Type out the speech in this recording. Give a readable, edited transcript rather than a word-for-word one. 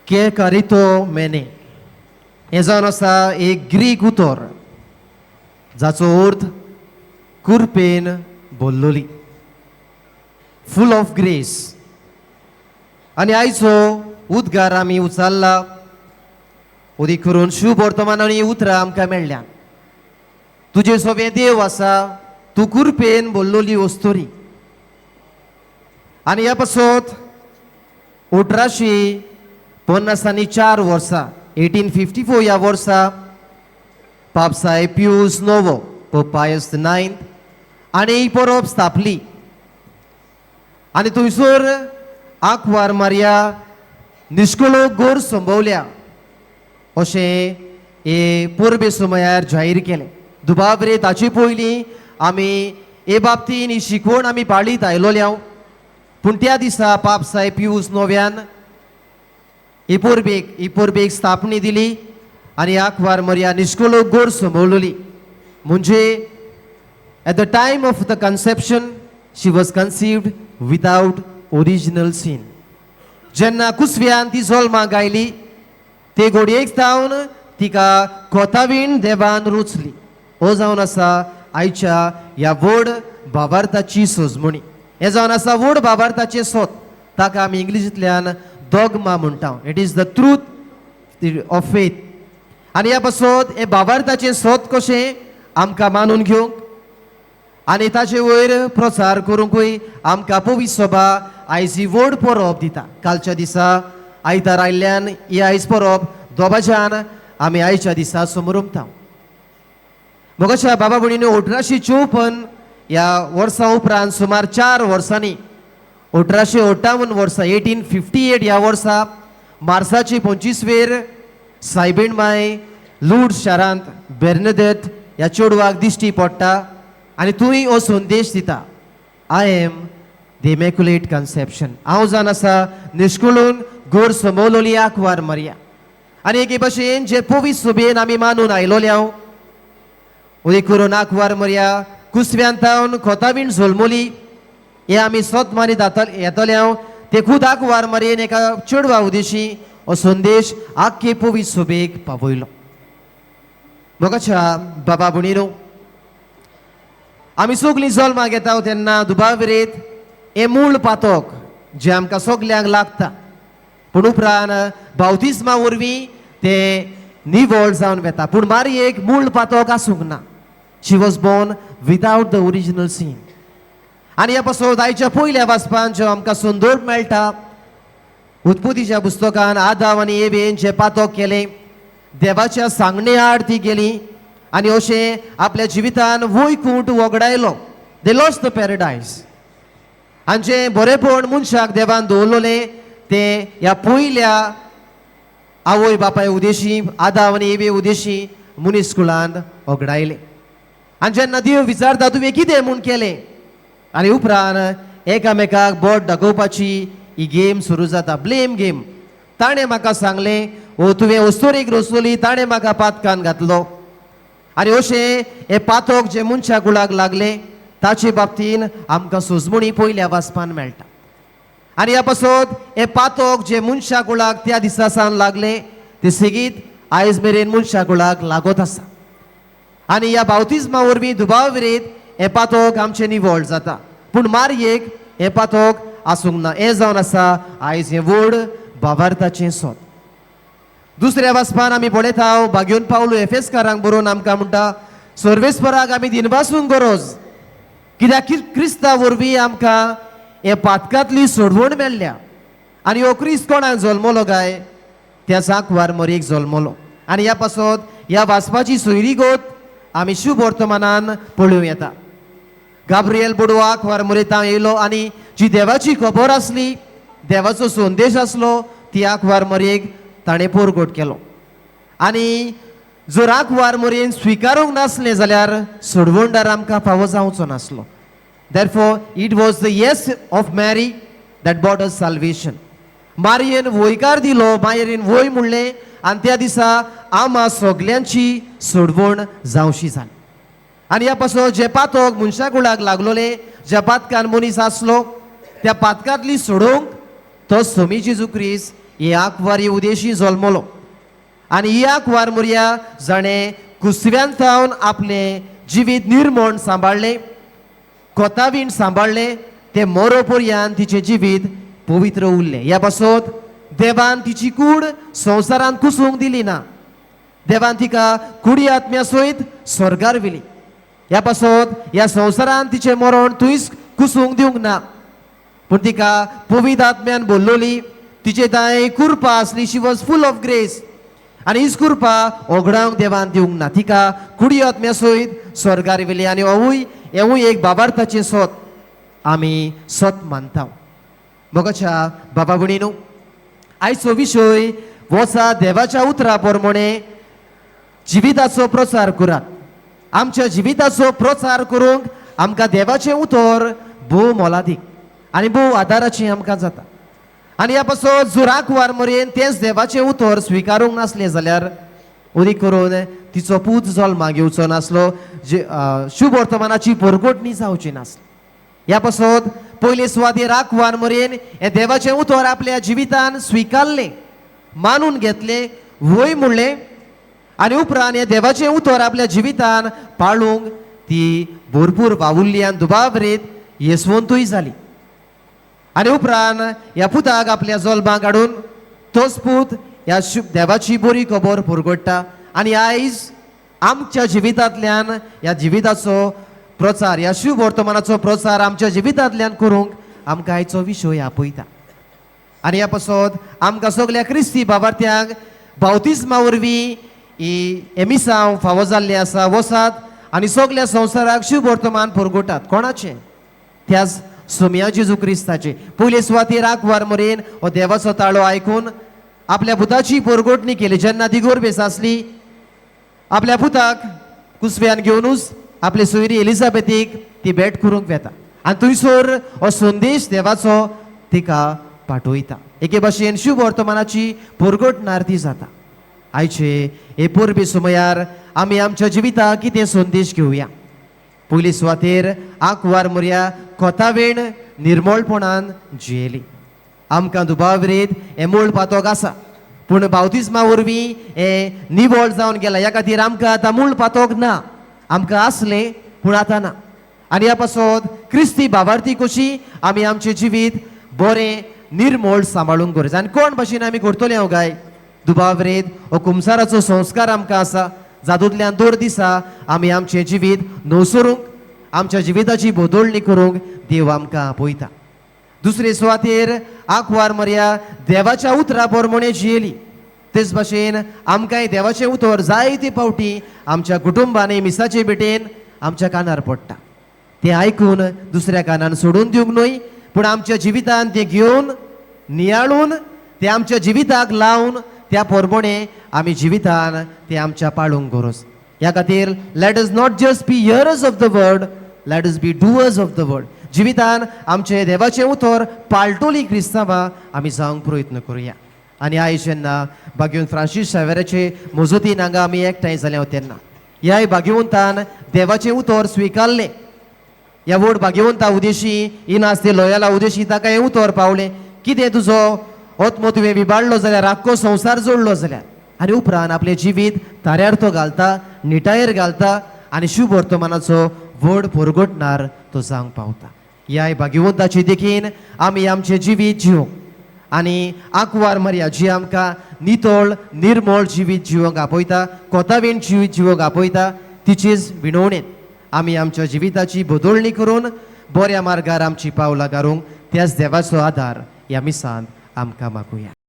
केकारितोमेने हें जावन आसा एक ग्रीक उतर जाचो अर्थ कुरपेन बोल्लोली, फूल ऑफ ग्रेस. आनी आयचो उद्गार आमी उचारला उदीक करून शुभ वर्तमानान उतरां आमकां मेळ्ळ्यात. तुजे सोबे देव आसा, तूं कुरपेन बोल्लोली वस्तुरी. आनी ह्या पासत 1854 वर्सा, 1854 ह्या वर्सा पापसाहेब पियूस नवो, पोप पायस नायन्थ आनी ही परब स्थापली आनी थंयसर आंकवार मारिया निश्कळो गोर संभवल्या अशें हे परबे समयार जाहीर केलें. दुबावरे ताचे पयलीं आमी हे बाबतीन ही शिकवण आमी पाळीत आयलोल्या, पूण त्या दिसा पाप साहेब पियूस नव्यान ही परबेक स्थापणी दिली आनी आंकवार मरिया निश्कळो गोर संभवलोली, म्हणजे at the time of the conception she was conceived without original sin. जेन्ना कुसव्यान ती जल्माक आयली, ते घडयेक जावन तिका कोतावीण देवान रुचली. हो जावन आसा आयच्या ह्या व्हड भावार्थाची सजमणी. हें जावन आसा व्हड भावार्थाचें सोत. ताका आमी इंग्लिशींतल्यान डॉगमा म्हणटा. It is the truth of faith. आनी ह्या पासत हें भावार्थाचें सोत कशें आमकां मानून घेवंक आनी ताचे वयर प्रचार करूंकूय आमकां पवित्र सभा आयज ही व्हड परब दिता. कालच्या दिसा आयतार आयिल्ल्यान ही आयज परब दोबाज्यान आमी आयच्या दिसा समरमता. मोगाच्या बाबा भयणींनो, 1854 ह्या वर्सा उपरांत सुमार 4 वर्सांनी 1858 वर्सा, 1858 ह्या वर्सा मार्साची 25वेर सायबीण माय लूड शारांत बेर्नदेत ह्या चेडवाक दिश्टी पडटा आनी तूंय हो संदेश दिता, "I am the Immaculate Conception." हांव जावन आसा निश्कुळून गोर समवलोली आंकवार मरिया. आनी एके भशेन जे पवित्र सभेन आमी मानून आयलोले हांव उदीक करून आंकवार मरिया कुसव्यान तावन खोतावीण जल्मोली हे आमी सत मानीत येतले हांव. ते खूद आंकवार मरियेन एका चेडवा उदेशी हो संदेश आख्खे पवित्र सभेक पावयलो. मोगाच्या बाबा भयणीनो, आमी सगळीं जल्माक घेता तेन्ना दुबाविरेत हें मूळ पातक जें आमकां सगल्यांक लागता, पूण उपरांत बावतिस्मा वरवीं तें निवळ जावन वता. पूण मारयेक मूळ पातक आसूंक ना. She was born without the original sin. आनी ह्या पासून आयच्या पयल्या वाचपान जो आमकां संदर्भ मेळटा, उत्पत्तीच्या पुस्तकान आदाव आनी एवेन जें पातक केलें, देवाच्या सांगणे आड ती गेली आनी अशें आपल्या जिवितान वैकुंठ वगडायलो. They lost the paradise. आनी जें बरेपण मनशाक देवान दवरलेलें तें ह्या पयल्या आवय बापाय उदेशी, आदाव आनी एवे उदेशी मनीस कुळान वगडायलें. आनी जेन्ना देव विचारता, तुवें कितें म्हूण केलें? आनी उपरांत एकामेकाक बोट दाखोवपाची ही गेम सुरू जाता, ब्लेम गेम. ताणें म्हाका सांगलें, ओ तुवें अस्तोरेक रचलोली, ताणें म्हाका पातकान घातलो. आनी अशें हें पातक जें मनशा कुळाक लागलें, ताचे बाबतीन आमकां सोजमणी पयल्या वाचपान मेळटा. आनी ह्या पासत हें पातक जें मनशा कुळाक त्या दिसा सावन लागलें, तें सेगीत आयज मेरेन मनशा कुळाक लागत आसा. आनी ह्या बावतिज्मा वरवीं दुबाव विरेत हें पातक आमचें निवळ जाता, पूण मारयेक हें पातक आसूंक ना. हें जावन आसा आयज हें व्हड भावार्थाचें सोद. दुसऱ्या वाचपान आमी पळयता, भाग्योन पावलो एफेसकारांक बरोवन आमकां म्हणटा, सर्वेस्पराक आमी दिनवासूंक गरज, कित्याक क्रिस्ता वरवीं आमकां हे पातकांतली सोडवण मेळ्ळ्या. आनी हो क्रिस्त कोणाक जल्मलो काय? त्या आंकवार मरयेक जल्मलो. आनी ह्या पासत ह्या वाचपाची सोयरीगत आमी शुभ वर्तमानान पळोवं येता. गाब्रियल बोडवो आंकवार मरयेक येयलो आनी जी देवाची खबर आसली, देवाचो संदेश आसलो, ती आंकवार मरयेक ताणें परगट केलो. आनी जर आंकवार मरयेन स्विकारूंक नासलें जाल्यार सोडवणदार आमकां फावो जावचो नासलो. Therefore, it was the yes of Mary that brought us salvation. मारयेन वयकार दिलो, मारयेन वय म्हणलें आनी त्या दिसा आमा सगल्यांची सोडवण जावशी जाली. आनी ह्या पासून जे पातक मनशा कुळाक लागलोले, ज्या पातकान मनीस आसलो, त्या पातकांतली सोडोवंक तो सोमी जेजू क्रिस्त ही आंकवार ही उदेशी जल्मलो आनी ही आंकवार मोरया जाणें कुसव्यान थावन आपलें जिवीत निर्मोण सांबाळ्ळें, कोतावीण सांबाळ्ळें, तें मोरो पर्यान तिचें जिवीत पवित्र उरलें. ह्या पासत देवान तिची कूड संवसारांत कुसूंक दिली ना. देवान तिका कुडी आत्म्या सयत स्वर्गार व्हेली. ह्या पासत ह्या संवसारांत तिचें मरण थंयच कुसूंक दिवंक ना, पूण तिका पवित्र आत्म्यान बोल्लोली. तिचे दाय कृपा आसली. She was full of grace. आनी हीच कृपा ओगडावंक देवान दिवंक ना. तिका कुडी आत्म्या सयत स्वर्गार व्हेली. आनी होवूय हेवूय एक बाबार्थाचें सत आमी सत मानता. मोगाच्या बाबा भयणीनू, आयचो विशय वचा देवाच्या उतरा प्रमाणे जिविताचो प्रचार करात. आमच्या जिविताचो प्रचार करूंक आमकां देवाचें उतर भोव मोलादीक आनी भोव आदाराचें आमकां जाता. आनी ह्या पासत जर आंकवार मरेन तेंच देवाचें उतर स्विकारूंक नासलें जाल्यार उदीक करून तिचो पूत जल्माक येवचो नासलो, जे शुभ वर्तमानाची परगटणी जावची नासली. ह्या पासत पयले सुवातेर आंकवार मरेन हें देवाचें उतर आपल्या जिवितान स्विकारलें, मानून घेतलें, वय म्हणलें आनी उपरांत हें देवाचें उतर आपल्या जिवितान पाळूंक ती भरपूर वावुरली आनी दुबावरीत येसवंतूय जाली. आनी उपरांत ह्या पुताक आपल्या जल्माक हाडून तोच पूत ह्या देवाची बरी खबर पुरगडटा. आनी आयज आमच्या जिवितांतल्यान ह्या जिविताचो प्रचार, ह्या शुभ वर्तमानाचो प्रचार आमच्या जिवितांतल्यान करूंक आमकां आयचो विशय आपयता. आनी ह्या पासत आमकां सगल्या क्रिस्ती बाबार्थ्यांक बावतिस्मा वरवीं ही एमिसांव फावो जाल्लें आसा. वसात आनी सगल्या संवसाराक शुभ वर्तमान पुरगोटात. कोणाचें? त्याच सोमया जेजू क्रिस्ताचे. पयले सुवातेर आंकवार मरेन हो देवाचो ताळो आयकून आपल्या पुताची पोरगोटणी केली. जेन्ना ती गोरबेस आसली, आपल्या पुताक कुसव्यान घेवनूच आपले सोयरी एलिझाबेथीक ती भेट करूंक वेता आनी थंयसर हो संदेश देवाचो तिका पाठयता. एके भाशेन शुभ वर्तमानाची पोरगोटणार ती जाता. आयचे हे परबे सुमयार आमी आमच्या जिविताक कितें संदेश घेवया? पयली सुवातेर आंकवार मोरया कोतावेण निर्मळपणान जियेली. आमकां दुबावरेत हें मूळ पातोक आसा, पूण बावतिस्मा वरवीं हें निवळ जावन गेलां. ह्या खातीर आमकां आतां मूळ पातोक ना. आमकां आसलें पूण आतां ना. आनी ह्या पासत क्रिस्ती बाबार्थी कशी आमी आमचें जिवीत बरें निर्मळ सांबाळूंक गरज. आनी कोण भाशेन आमी करतले हांव काय? दुबावरेत हो कुमसाराचो संस्कार आमकां आसा, जातूंतल्यान दर दिसा आमी आमचें जिवीत नवसरूंक, आमच्या जिविताची बदलणी करूंक देव आमकां आपयता. दुसरे सुवातेर आंकवार मर्या देवाच्या उतरा प्रमाणे जियेली. तेच भाशेन आमकांय देवाचें उतर जायते फावटी आमच्या कुटुंबांनी मिसाचे भेटेन आमच्या कानार पडटा. तें आयकून दुसऱ्या कानान सोडून दिवंक न्हय, पूण आमच्या जिवितान तें घेवन नियाळून तें आमच्या जिविताक लावन त्या प्रमाणे आमी जिवितान तें आमच्या पाळूंक गरज. ह्या खातीर let us not just be hearers of the word, let us be doers of the word. जिवितान आमचें देवाचें उतर पाळटोली क्रिस्तांवां आमी जावंक प्रयत्न करुया. आनी आयज जेन्ना भाग्यवंत फ्रांसीस शावेराचे मजतीन हांगा आमी एकठांय जाले, तेन्ना ह्याय भाग्यवंतान देवाचें उतर स्विकारलें. ह्या व्हड भाग्यवंता उदेशी इनास ते लोयाला उदेशी ताका हें उतर पावलें, कितें तुजो आत्मो तुवें विबाडलो जाल्यार, आख्खो संवसार जोडलो जाल्यार. आनी उपरांत आपलें जिवीत ताऱ्यार तो घालता, निटायेर घालता आनी शुभ वर्तमानाचो व्हड पोरगटणार तो जावंक पावता. ह्याय भाग्यवंताची देखीन आमी आमचें जिवीत जिवंक आनी आंकवार मर्या जी आमकां नितळ निर्मळ जिवीत जिवंक आपयता, कोतावीण जिवीत जिवंक आपयता, तिचेच विणवणेन आमी आमच्या जिविताची बदलणी करून बऱ्या मार्गार आमची पावलां घालूंक त्याच देवाचो आदार ह्या मिसांत आमकां मागुया.